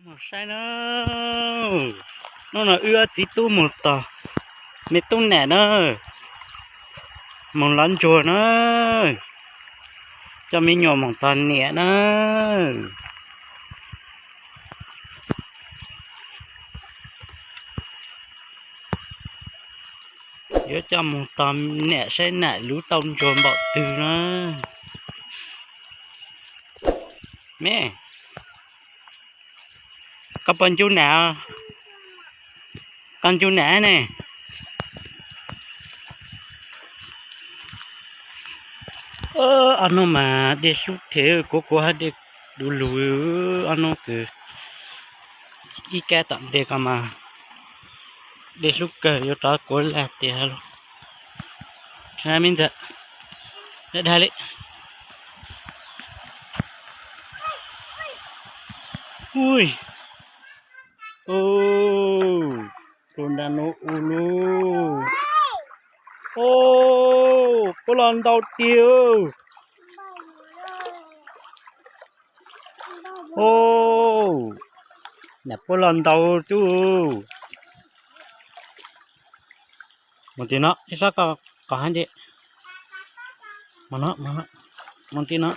Mus saib na, hnub no wb ob txiv tub mus tos me tub nam na, mus lov ntsuag na, coj me nyuam mus tos niam na. Yuav coj mus tos niam saib nam lub tau ntsuag npaum twg na. Me, koj puas ncu nam? Koj ncu nam ne? Ob hnub mas dej hlub thiab, kuv kuv hab dej du lug. Ob hnub kws ib kab tom ntej ko mas dej hlub kawg, yuav rov kuv laj tias lug. Me ntxawm, daj dag li. Ui, ua nra nuav ua lug. Ua, puab lug ntau tiag. Ua, nam puab lug ntau tub. Mus tim no ib sab, koj qos hab nce. Mus no, mus no, mus tim no.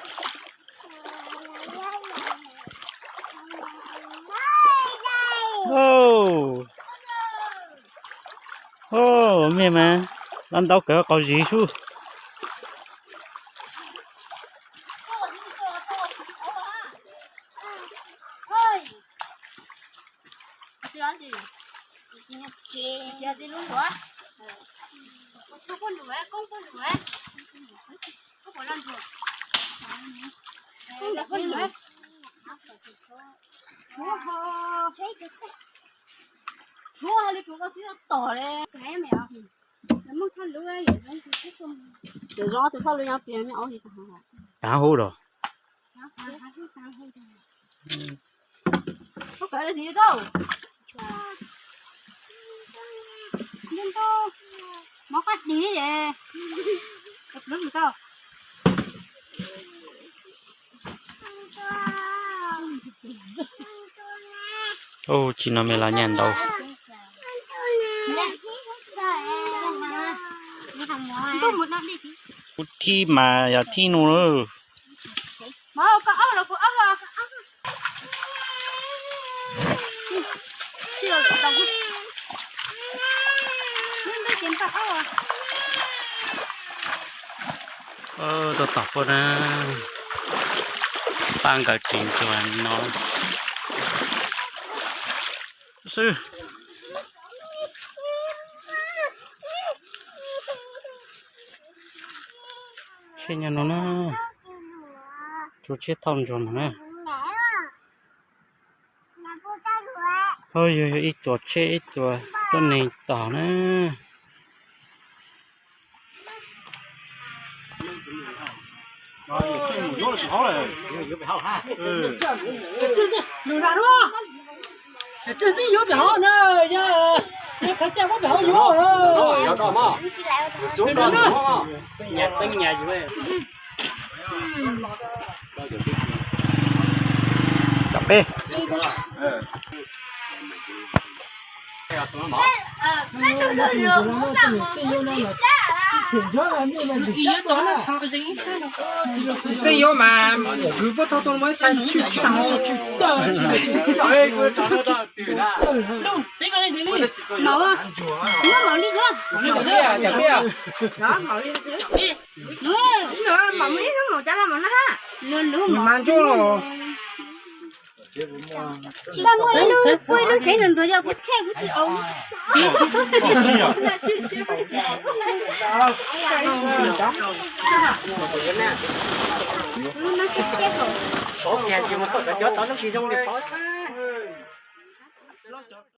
Ua, mej mas lug ntau kawg, qos zis sub. Taag hub los. Ub, tsis no mej los nyaj ntau. Kuv thib mas yog thib nus lawm. Tuaj tom puab na, pab nkawd tsev ntsuag no xwb. Tsheb nyob no na, tsuas tsheb thauj ntsuag mas na. Ho yog yog ib txuas tsheb ib txuas tuab neeg tom na. Cov peb. Twb yuav mas kwv puab tau tau muaj ib txhais tshwm tshwm tag tshwm tag. Maum, muab maum li ko. Maum li, maum li, maum cas los maum na ha. Mas ntsuag los. Tsis tau muaj ib lub, muaj ib lub sev ntawd ntawd yog kuv tsheb kuv tsis au. Lub no tsis tsheb ko.